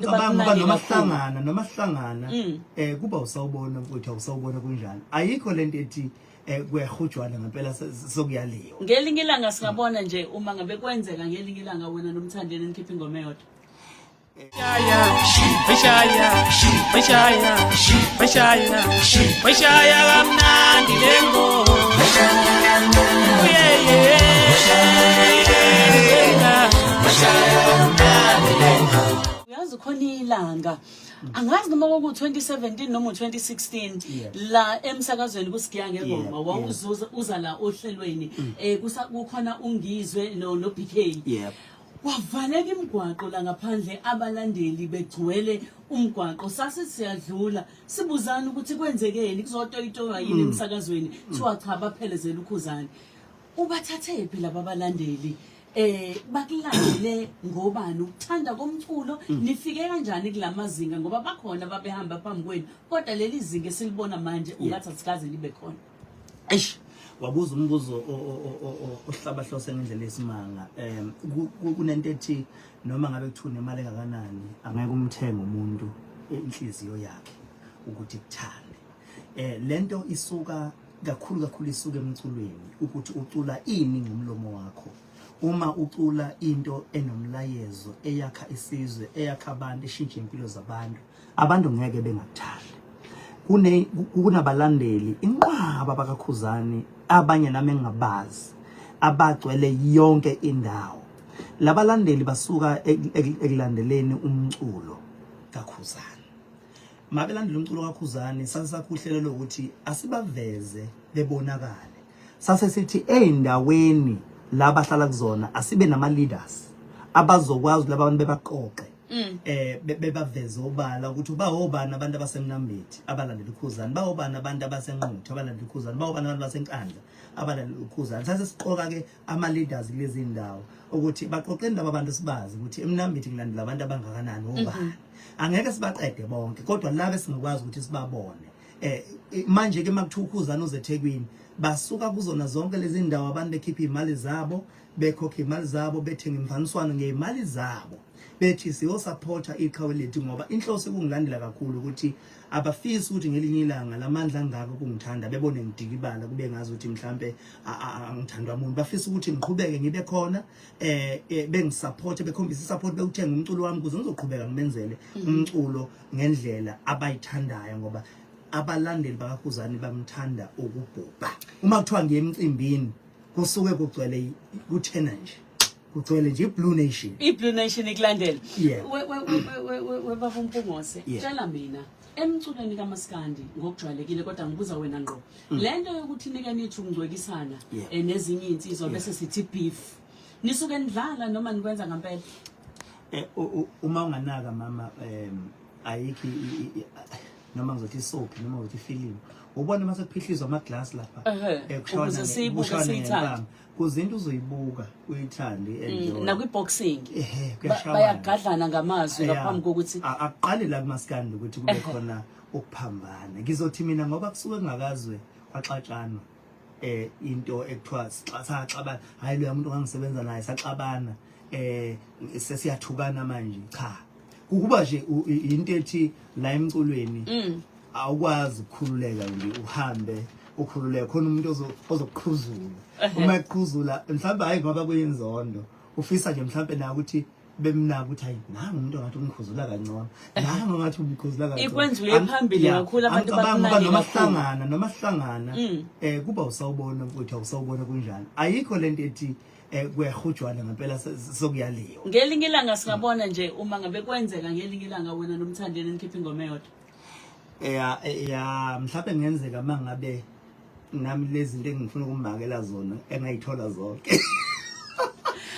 Ngicabanga ngoba noma sihlangana kuba usawubona mfowethu, awusawubona kunjani. Ayikho lento ethi kuyahujwana ngempela, sokuyaliwa. Ngelinye ilanga singabona nje, uma ngabe kwenzeka ngelinye ilanga wena noMthandeni nikhipha ingoma eyodwa. Shaya, shaya, shaya, shaya kamnandi le ngoma. Yeah. Uyazi, khona ilanga, angazi noma kwaku-2017 noma u-2016, la emsakazweni kuSigiya Ngengoma, wawuzuza uza la ohlelweni, kukhona uNgizwe no BK. Kwavaleka imigwaqo la ngaphandle, abalandeli begcwele umgwaqo. Sase siyadlula, sibuzana ukuthi kwenzekeni, kuzotoyitoywa yini emsakazweni. Kuthiwa cha, baphelezela uKhuzani. Ubathathe phi laba balandeli? Bakulandele ngobani? Ukuthanda komculo? Nifike kanjani kulamazinga? Ngoba bakhona babehamba phambi kwenu, kodwa leli zinga esilibona manje ungathi asikaze libe khona. Eish, wabuza umbuzo ohlabahlose ngendlela esimanga. Kunento ethi noma ngabe kuthiwa unemali engakanani, angeke umthenge umuntu inhliziyo yakhe ukuthi kuthande. Lento isuka kakhulu kakhulu, isuka emculweni, ukuthi ucula ini ngomlomo wakho. Uma ucula into enomlayezo, eyakha isizwe, eyakha abantu, ishintshe impilo zabantu, abantu ngeke bengakuthandi. Kunabalandeli inqwaba bakaKhuzani, abanye nami engingabazi, abagcwele yonke indawo. Labalandeli basuka ekulandeleni umculo kaKhuzani. Mabelandela umculo kaKhuzani, sase uhlelo lokuthi asibaveze bebonakale. Sase sithi ey'ndaweni la bahlala kuzona asibe nama-leaders abazokwazi laba bantu bebaqoqe, bebaveze obala ukuthi bawobani abantu abaseMnambithi abalandela uKhuzani, bawobani abantu abaseNquthu abalandela uKhuzani, bawobani abantu baseNkandla abalandela uKhuzani. Sase siqoka ke ama-leaders kulezi ndawo ukuthi baqoqeni laba bantu, sibazi ukuthi eMnambithi kulandela abantu abangakanani, obani. Angeke sibaqede bonke, kodwa laba esingakwazi ukuthi sibabone. Manje ke makuthiwa uKhuzani uzeThekwini, basuka kuzona zonke lezi ndawo abantu, bekhipha imali zabo, bekhokha imali zabo, bethenga imfaniswano ngeyimali zabo, bethi siyosupporta iqhawe lethu, ngoba inhloso kungilandela kakhulu ukuthi abafisi ukuthi ngelinye ilanga lamandla angaka kungithanda bebone ngidikibala, kube ngazi ukuthi mhlambe angithandwa umuntu. Bafisa ukuthi ngiqhubeke ngibe khona, bengisupport, bekhombisa isupport, bewuthenga umculo wami ukuze ngizoqhubeka ngimenzele umculo ngendlela abayithandayo, ngoba abalandeli bakaKhuzani bamthanda ukubhubha. Uma kuthiwa ngiye emcimbini, kusuke kugcwele kuthena nje, kugcwele nje i-Blue Nation. I-Blue Nation ikulandela. Yeah. We baba uMpungose, tshela mina, emculweni kaMaskandi ngokujwayelekile, kodwa ngibuza wena ngqo, lento yokuthi nike nithi ukungcwekisana nezinye iy'nsizwa, bese sithi beef, nisuke nidlala noma nikwenza ngampela? Uma unganaka mama, ayikho noma ngizothi isoap noma ngizothi ifilimu, ubona mase kuphihlizwa ama-glass lapha, kushaywana Ukuze siyibuke, kushaywana siyithande. ngempama. Kuze into uzoyibuka uyithande, enjoy. Nakwi-boxing Kuyashawana. Bayagadlana ngamazwi ngaphambi kokuthi Akuqali la kumaskandi ukuthi kube khona ukuphambana. Ngizothi mina ngoba kusuke kungakazwe kwaxatshanwa, into ekuthiwa saxabana, hayi loya muntu ongangisebenza naye saxabana, sesiyathukana manje. Cha, ukuba nje into ethi la emculweni awukwazi ukukhululeka nje, uhambe ukhululeke khona, umuntu ozokuqhuzula. Uma eqhuzula, mhlawumbe hayi ngoba kuyinzondo, ufisa nje mhlawumbe na ukuthi bemnaka ukuthi hayi, nangu umuntu ongathi umkhuzula kangcono, nangu ongathi umkhuzula kangcono. Ikwenza uye phambili kakhulu, abantu Angicabangi ngoba bakunake noma kakhulu. sihlangana kuba usawubona mfowethu, awusawubona kunjani. Ayikho lento ethi kuyahujwana ngempela, sokuyaliwa. Ngelinye ilanga singabona nje, uma ngabe kwenzeka ngelinye ilanga wena noMthandeni nikhipha ingoma eyodwa. Ya, mhlawumbe ngenzeka mangabe nami lezi zinto engifuna ukumbakela zona engayithola zonke.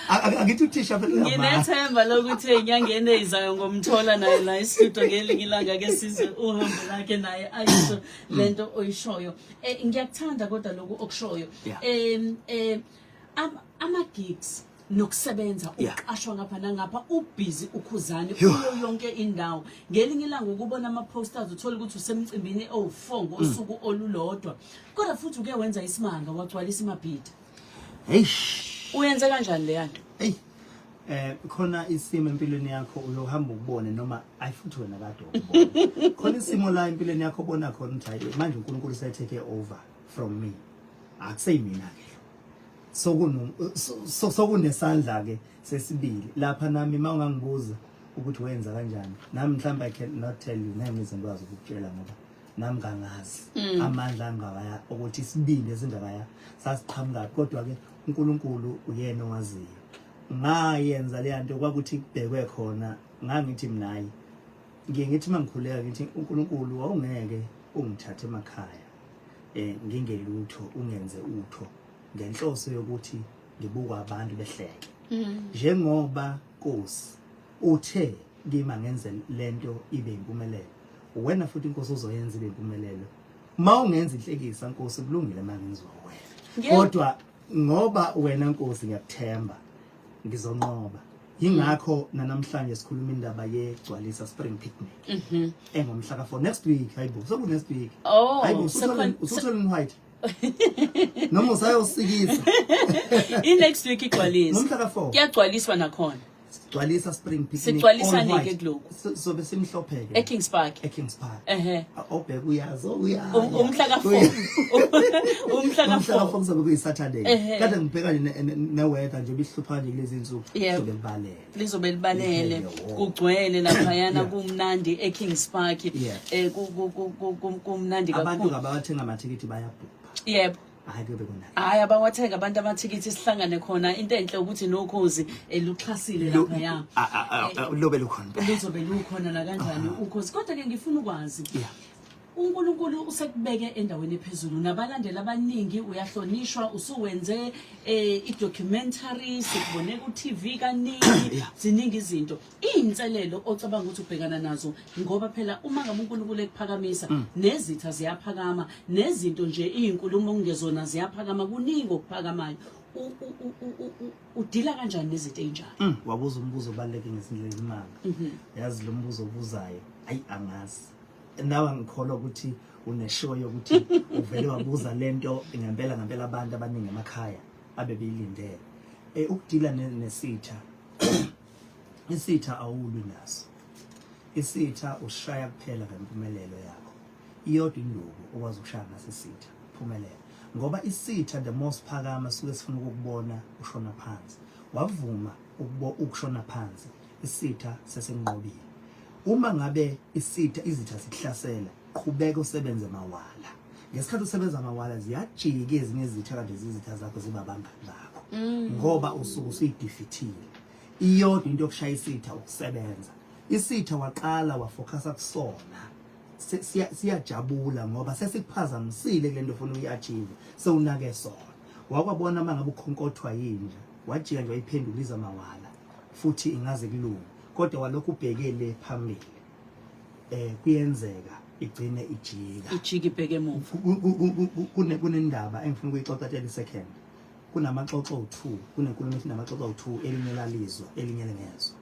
Angithi uthisha phela uyamazi. Nginethemba lokuthi enyangeni eyizayo ngomthola naye la e-studio ngelinye ilanga, ke sizwe uhambo lakhe naye ayisho lento oyishoyo. Ngiyakuthanda kodwa lokhu okushoyo. Ama gigs nokusebenza, uqashwa ngapha nangapha, ubhizi uKhuzani kuyo yonke indawo. Ngelinye ilanga ukubona ama-posters, uthole ukuthi usemcimbini owu-4 ngosuku olulodwa, kodwa futhi uke wenza isimanga, wagcwalisa iMabhida. Eish. Uyenze kanjani leya nto? Hey. Khona isimo empilweni yakho uyohamba ukubone noma ayifuthi wena kade ukubona. Khona isimo la empilweni yakho obona khona ukuthi hayi manje uNkulunkulu usetheke over from me. Akuseyimina ke lo. Sokuno sokunesandla ke sesibili. Lapha nami mawungangibuza ukuthi wenza kanjani. Nami mhlawumbe I cannot tell you ngeke ngize ngikwazi ukukutshela ngoba nami kangazi amandla angakaya ukuthi isibindi esingakaya sasiqhamuka kodwa ke uNkulunkulu uyena owaziyo. Ngayenza leya nto kwakuthi kubhekwe khona ngangithi mina hayi ngiye ngithi uma ngikhuleka ngithi uNkulunkulu wawungeke ungithathe emakhaya ngingelutho ungenze utho ngenhloso yokuthi ngibukwa abantu behleke. Njengoba Nkosi uthe kimi ngenze lento ibe impumelelo, wena futhi inkosi uzoyenza ibe impumelelo. Uma ungenza inhlekisa Nkosi kulungile mangenziwa wena, kodwa ngoba wena Nkosi ngiyakuthemba ngizonqoba. Yingakho nanamhlanje sikhuluma indaba yegcwalisa spring picnic engomhla ka 4 next week. Hayibo, soku next week. Oh, hayibo, usuthole white noma usayosikisa i next week igcwalisa ngomhla ka 4 kuyagcwaliswa nakhona. Sigcwalisa spring picnic. Sigcwalisa all nike white. kulokhu? Sobe simhlophe ke eKings Park. eKings Park. Ehhe. Obheka uyazi uyazi. Umhla ka 4, umhla ka Umhla ka 4. 4 kuzobe kuyi Saturday. Ehhe. Kade ngibheka ne weather nje ibihlupha nje kulezi insuku. Kuzobe kubalele. Lizobe libalele. Liphele, wo. Kugcwele laphayana. Yeah. Kumnandi eKings Park. Yeah. Kumnandi Abantu kakhulu. abathenga amathikithi bayabhubha. Yebo. Hayi, kuyobe kunaki. Hayi, abawathenga abantu amathikithi, sihlangane khona. Into enhle ukuthi nokhozi eluxhasile laphaya. Lobe lukhona. Luzobe lukhona nakanjani ukhozi, kodwa ke ngifuna ukwazi, uNkulunkulu usekubeke endaweni ephezulu nabalandeli abaningi, uyahlonishwa, usuwenze i-documentary, sikubone ku-TV kaningi. Ziningi izinto, iy'nselelo ocabanga ukuthi ubhekana nazo, ngoba phela uma ngabe uNkulunkulu ekuphakamisa, nezitha ziyaphakama, nezinto nje iy'nkulumo okungezona ziyaphakama, kuningi okuphakamayo. Udila kanjani nezinto ey'njalo? Wabuza umbuzo obaluleke ngezindlela ezimanga. Yazi lo mbuzo obuzayo, ayi angazi. Nawe angikholwa ukuthi uneshow yokuthi uvele wabuza lento ngempela ngempela abantu abaningi emakhaya abebeyilindele. Ukudila nesitha, isitha awulwi naso. Isitha ushaya kuphela ngempumelelo yakho. Iyodwa induku okwazi ukushaya ngaso isitha, phumelela. Ngoba isitha the most phakama suke sifuna ukukubona ushona phansi. Wavuma ukushona phansi, isitha sesenqobile. Uma ngabe isitha izitha zikuhlasela, qhubeka usebenze mawala. Ngesikhathi usebenza mawala ziyajika ezinye izitha kade zizitha zakho ziba abangani bakho. Ngoba usuke usuyidefeatile. Iyodwa into yokushaya isitha ukusebenza. Isitha waqala wafocusa kusona. Siyajabula ngoba sesikuphazamisile kule nto ofuna uyi-achieve, sewunake sona. Wakwabona uma ngabe ukhonkothwa yinja, wajika nje wayiphendula iza mawala futhi ingaze kulunge, kodwa walokhu ubheke le phambili, kuyenzeka igcine ijika. Ijika ibheke emuva. Kunendaba engifuna ukuyixoxa 30 second. Kunamaxoxo u2, kunenkulumo ethi namaxoxo u2, elinye lalizwa elinye lingezwa.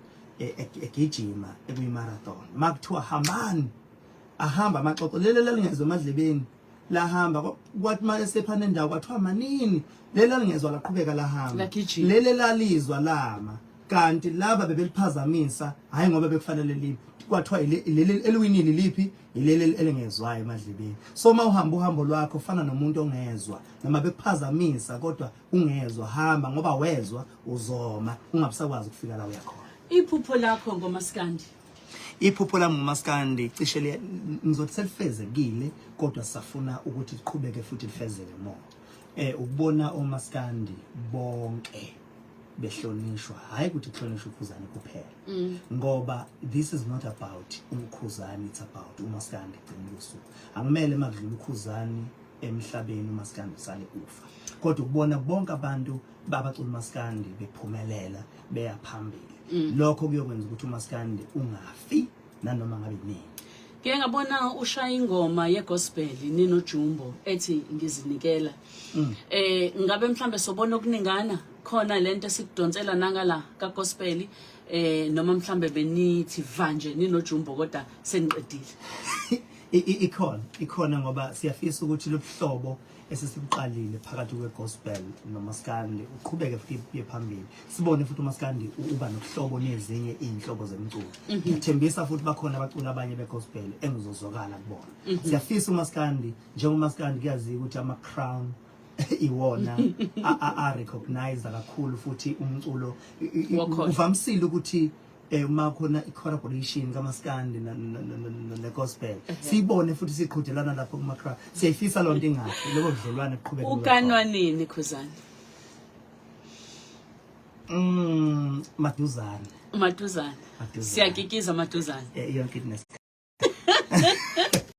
Egijima ekuyi-marathon, makuthiwa hambani, ahamba amaxoxo, leli lalingezwa emadlebeni lahamba. Kwathi uma esephana endawo kwathiwa manini, leli lalingezwa laqhubeka lahamba. Lagijima. Leli lalizwa lama, kanti laba bebeliphazamisa hayi ngoba bekufanele liphi, kwathiwa leli eliwinile liphi, ileli elingezwayo emadlebeni. So uma uhamba uhambo lwakho fana nomuntu ongezwa, noma bekuphazamisa kodwa ungezwa, hamba ngoba wezwa uzoma ungabusakwazi ukufika la uya khona. Iphupho lakho ngomaskandi? Iphupho lami ngomaskandi cishe ngizothi selifezekile, kodwa sisafuna ukuthi liqhubeke futhi lifezeke more. Ukubona omaskandi bonke behlonishwa, hayi ukuthi kuhlonishwe uKhuzani kuphela, ngoba this is not about uKhuzani, it's about umaskandi. Gcina usuku akumele makudlula uKhuzani emhlabeni umaskandi usale ufa, kodwa ukubona bonke abantu babacula umaskandi bephumelela beya phambili, lokho kuyokwenza ukuthi umaskandi ungafi nanoma ngabe nini. Ngike ngabona ushaya ingoma yegospel nino Jumbo ethi ngizinikela. Ngabe mhlambe sobona okuningana khona lento esikudonsela nangala ka gospel, noma mhlambe benithi vanje nino Jumbo kodwa seniqedile? Ikhona, ikhona ngoba siyafisa ukuthi lobuhlobo esesibuqalile phakathi kwe-gospel nomaskandi uqhubeke futhi uye phambili, sibone futhi umaskandi uba nobuhlobo nezinye iy'nhlobo zemculo. Ngiyathembisa futhi bakhona abaculi abanye be-gospel engizozwakala kubona. Siyafisa umaskandi, njengomaskandi kuyaziwa ukuthi ama-crown iwona a-recognize kakhulu futhi umculo uvamisile ukuthi uma khona i-collaboration kamaskandi ne-gospel siyibone futhi siqhudelana lapho kuma-crowd. Siyayifisa loo nto ingafi, lobo budlelwane buqhubeke bube khona. Ukanwa nini, Khuzani? Maduzane. Maduzane. Maduzane. Siyakikiza maduzane. Yonke into.